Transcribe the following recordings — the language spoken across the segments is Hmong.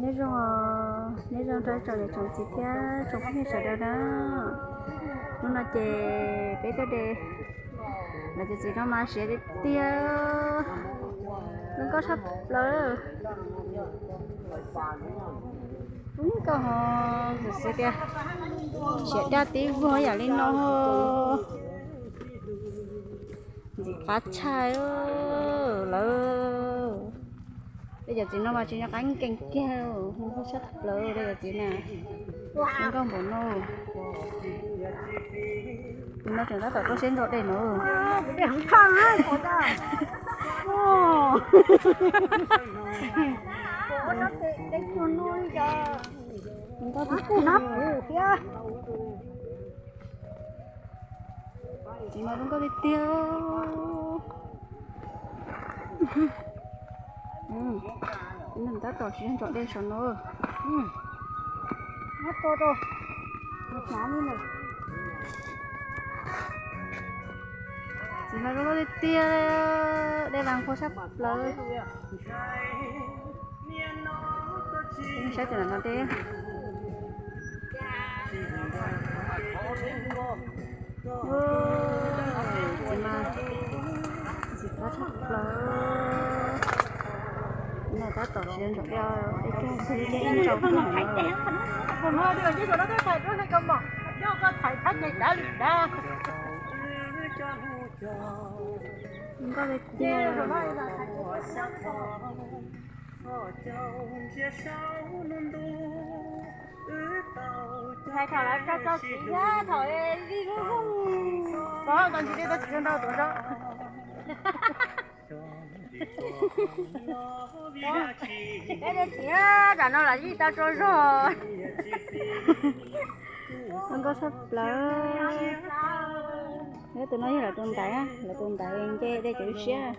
Nyob zoo, nyob zoo rau tsoom niam tsoom txiv thiab tsoom phooj ywg sawv daws na. Hnub no ces peb tuaj de lawv cov txiv no mas siav tiag tiag, zoo nkauj tshaj plaws. Ub, nkauj ho, xyov tias siav daj tib vog yam li no. Ntxim qab tshaj lawm. Tej cov txiv no mas tsis nco qab nkees kiag, zoo nkauj tshaj plaws tej cov txiv na. Zoo nkauj npaum no. Tus no tseem tab tom tuaj siab ntso dej no. Zoo nkauj tiag tiag. Txiv mas zoo nkauj tiag tiag. Tab tom siab ntso dej saum no. Txiv mas zoo nkauj tiag tiag, dej vas nqua tshaj plaws. Saib tus no dej. Txiv mas ntxim qab tshaj plaws. No tab tom siav ntso dej, dej cog ntso dej. Zoo nkauj tiag tiag. Hais thaum lawv tso tso siv thiab thaum li lub lub, tau tau ntsis dej tau tsis tau ntau tuav zog. Peb tsis, tam no los yeej tau tsaug zog. Zoo nkauj tshaj plaws. Nyob tus no yog lawv tus ntaiv, lawv tus ntaiv nce dej cov lub siab.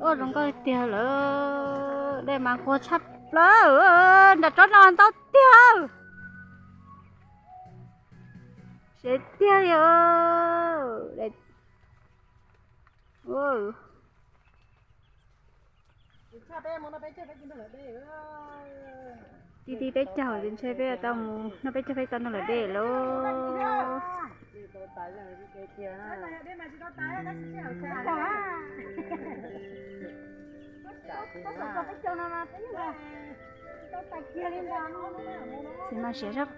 Ua zoo nkauj tiag lawm, dej mas nqua tshaj plaws, nram tsob no ntau tiag. Siav tiag li. Ti ti peb caug, ntshe peb tau mus noj peb caug peb tau noj lawm dej lauj. Txiv mas siav zog.